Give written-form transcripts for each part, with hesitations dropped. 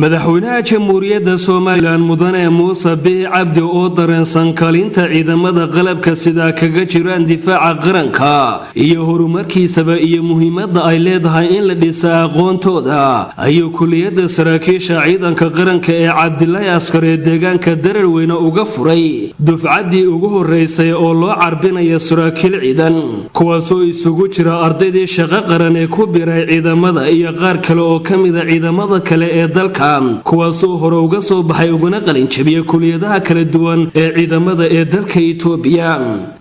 Madaxweynaha Jamhuuriyadda Somaliland, Mudane Muuse Biixi Cabdi, oo dareensan kaalinta ciidamada qalabka sidaa kaga jiraan difaaca qaranka iyo horumarkiisaba iyo muhiimadda ay leedahay in la dhisa aqoontooda, ayuu kuliyadda saraakiisha ciidanka qaranka ee Cabdilaahi Askar ee deegaanka Dararweyne uga furay dufcaddii ugu horreysay oo loo carbinaya saraakiil ciidan, kuwaasoo isugu jira ardaydii shaqo qaran ee ku biray ciidamada iyo qaar kale oo ka mida ciidamada kale ee dalka, kuwaasoo hore uga soo baxay uguna qalinjabiyey kuliyadaha kala duwan ee ciidamada ee dalka Itoobiya.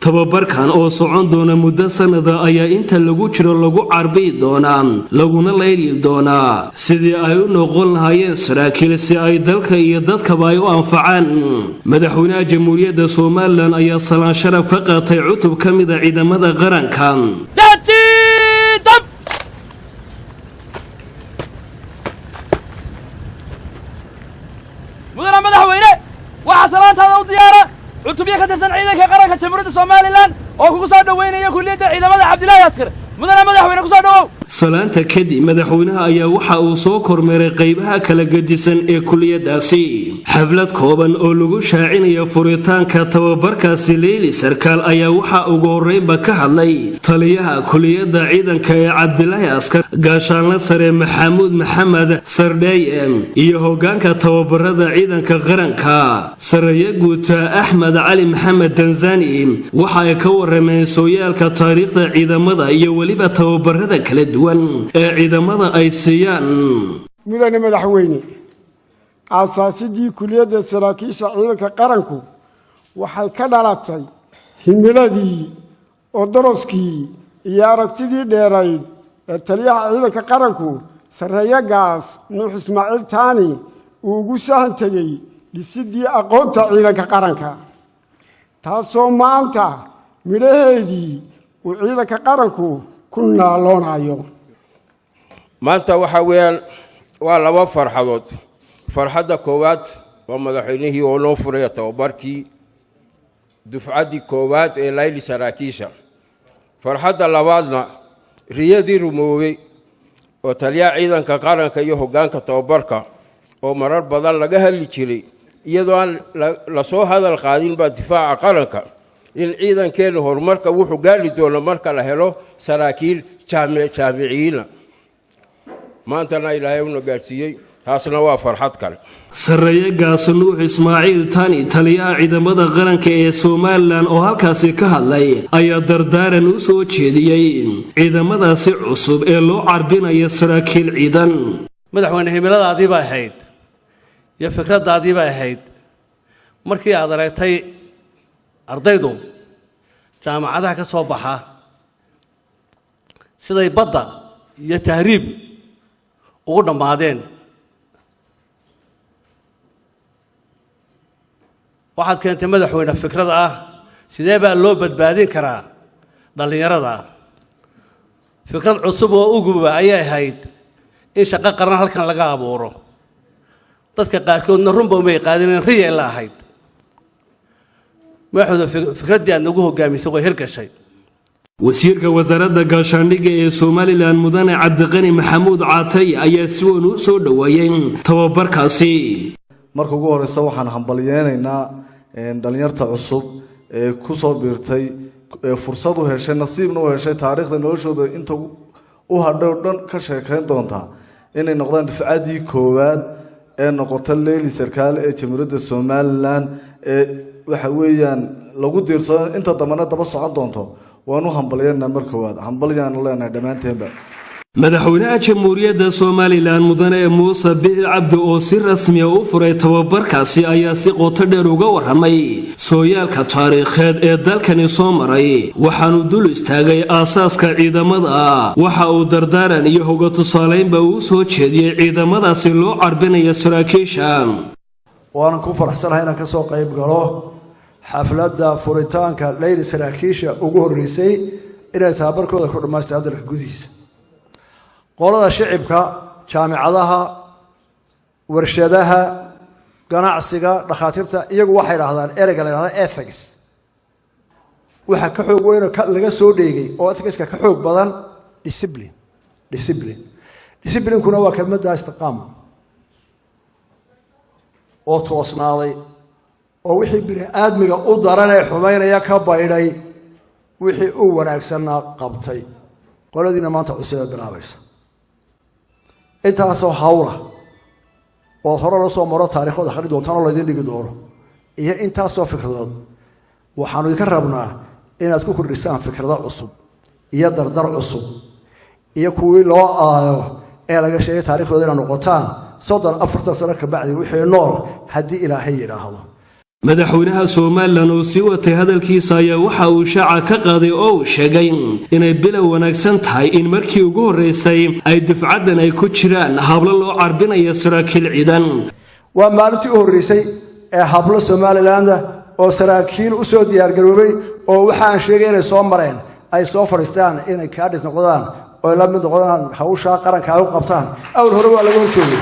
Tababarkan oo socon doona muddo sanada ayaa inta lagu jiro lagu carbiyi doonaa laguna layli doonaa sidii ay u noqon lahaayeen saraakiil si ay dalka iyo dadkaba ay u anfacaan. Madaxweynaha Jamhuuriyadda Somaliland ayaa salaan sharaf ka qaatay cutub ka mida ciidamada qaranka. Mudane madaxweyne, waxaa salaantaada u diyaara cutubyo ka tirsan ciidanka qaranka Jamhuuriyadda Somaliland oo kugu soo dhoweynaya kuliyadda ciidamada Cabdilaahi Askar. Mudane madaxweyne, ku soo dhowow. Salaanta kadib, madaxweynaha ayaa waxa uu soo kormeeray qaybaha kala gedisan ee kuliyadaasi. Xaflad kooban oo lagu shaacinayo furitaanka tababarkaasi leyli sarkaal ayaa waxaa ugu horreynba ka hadlay taliyaha kuliyadda ciidanka ee Cabdilaahi Askar, Gaashaanla Sare Maxamuud Maxamed Sardheeye, iyo hogaanka tababarada ciidanka qaranka, Sareeye Guuta Axmed Cali Maxamed Tanzani. Waxa ay ka warameen sooyaalka taariikhda ciidamada iyo weliba tababarada kala duwan ee ciidamada ay siiyaan. Mudane madaxweyne, aasaasidii kuliyadda saraakiisha ciidanka qaranku waxay ka dhalatay himiladii oo doroskii iyo aragtidii dheerayd ee taliyaha ciidanka qaranku, Sarreeye Gaas Nuux Ismaaciil Taani, uu ugu sahan tegey dhisidii aqoonta ciidanka qaranka, taasoo maanta midhaheedii uu ciidanka qaranku ku naaloonayo. Maanta waxaa weeyaan waa laba farxadood. Farxadda koowaad waa madaxweynihii oo noo furaya tababarkii dufcaddii koowaad ee layli saraakiisha. Farxadda labaadna, riyadii rumoobey oo taliyaha ciidanka qaranka iyo hoggaanka tababarka oo marar badan laga hadli jiray, iyadoo aan lasoo hadal qaadin baa difaaca qaranka in ciidankeenna horumarka wuxuu gaari doono marka la helo saraakiil jaamiciyiina. Maantana Ilaahay una gaadhsiiyey, taasna waa farxad kale. Sarreeye Gaas Nuux Ismaaciil Tani, taliyaha ciidamada qaranka ee Somaliland, oo halkaasi ka hadlay ayaa dardaaran u soo jeediyey ciidamadaasi cusub ee loo carbinayo saraakiil ciidan. Madaxweyne, himiladaadii bay ahayd iyo fikraddaadii bay ahayd markii aad aragtay ardaydu jaamacadaha ka soo baxa siday badda iyo tahriib ugu dhammaadeen. Waxaad keentay, madaxweyne, fikrad ah sidee baa loo badbaadin karaa dhallinyarada. Fikrad cusub oo uguba ayay ahayd in shaqo qaran halkan laga abuuro. Dadka qaarkoodna runba umay qaadinin, riyay la ahayd. Madaxweyne, fikraddii aad nagu hogaamisay way hirgashay. Wasiirka wasaaradda gaashaandhigga ee Somaliland, Mudane Cabdiqani Maxamuud Caatay, ayaa si weyn u soo dhoweeyey tababarkaasi. Marka ugu horeysa, waxaan hambalyeynaynaa dhalinyarta cusub ee ku soo biirtay, ee fursad u heshay, nasiibna u heshay, taariikhda noloshooda inta u hadhow dhan ka sheekeyn doontaa inay noqdaan dufcaddii koowaad ee noqota leyli sarkaal ee Jamhuuriyadda Somaliland ee waxa weeyaan lagu diirsado, inta dambena daba socon doonto. Waanu hambalyeynaa mar koowaad, hambalyaanu leenahay dhammaanteenba. Madaxweynaha Jamhuuriyadda Somaliland, Mudane Muuse Biixi Cabdi, oo si rasmiya u furay tababarkaasi ayaa si qoto dheer uga waramay sooyaalka taariikheed ee dalkani soo maray. Waxaanu dul istaagay aasaaska ciidamada. Waxa uu dardaaran iyo hoga tusaalaynba uu soo jeediyey ciidamadaasi loo carbinaya saraakiisha. Waanan ku faraxsanahay inaan ka soo qayb galo xafladda furitaanka leyli saraakiisha ugu horreysay inay tababarkooda ku dhammaystiraan dalka gudihiisa. Qolada shicibka, jaamicadaha, warshadaha, ganacsiga, dhakhaatiirta, iyagu waxay dhahdaan ereyga la yidhahda ethics. Waxa ka xoog weyn oo laga soo dheegay oo ethicska ka xoog badan discipline. Discipline, disciplinkuna waa kelmadda istiqaama. Oo toosnaaday, oo wixii bini aadmiga u daran ee xumaynaya ka baydhay, wixii u wanaagsanna qabtay. Qoladiina maanta cusubee bilaabaysa intaasoo hawla oo hore la soo maro, taarikhooda akhri doontaan oo laydin dhigi doono, iyo intaasoo fikradood, waxaanu idinka rabnaa inaad ku kordhisaan fikrado cusub iyo dardar cusub iyo kuwii loo aayo ee laga sheegay taarikhdooda inaad noqotaan 30, 40 sano kabacdi wixii nool, haddii Ilaahay yidhaahdo. Madaxweynaha Somalilan oo sii watay hadalkiisa ayaa waxa uu shaaca ka qaaday oo uu sheegay inay bilow wanaagsan tahay in markii ugu horraysay ay dufcaddan ay ku jiraan hablo loo carbinayo saraakiil ciidan. Waa maalintii u horreysay ee hablo Somaliland oo saraakiil u soo diyaargaroobay oo waxaan sheegay inay soo mareen ay soo fadhiistaan, inay cadet noqdaan oo la mid noqdaan, hawshaa qaranka ay u qabtaan. Awal hore waa laga hor joogay.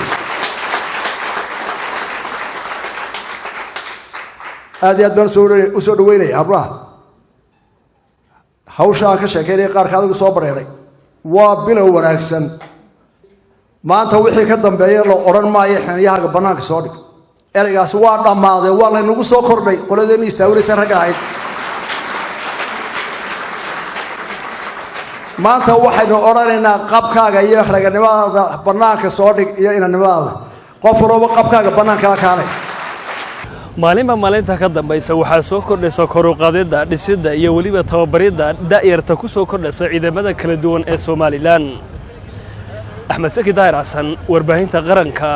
Aad iyo aad baan u soo dhaweynaya hablaha hawshaa ka sheekeynaya, qaarka adigu soo bareeray. Waa bilow wanaagsan. Maanta wixii ka dambeeya la odhan maayo "xiniyahaga bannaanka soo dhig". Ereygaasi waa dhammaaday, waa laynagu soo kordhay. Qoladeenni istaawinaysa ragga ahayd, maanta waxaynu odhanaynaa qabkaaga iyo raganimadaada bannaanka soo dhig iyo inannimadaada. Qof walooba qabkaaga bannaankaa kaalay. Maalinba maalinta ka dambaysa waxaa soo kordhaysa koruqaadidda, dhisidda iyo weliba tababaridda da'yarta ku soo kordhaysa ciidamada kala duwan ee Somalilan. Axmed Saki Daahir Xasan, warbaahinta qaranka.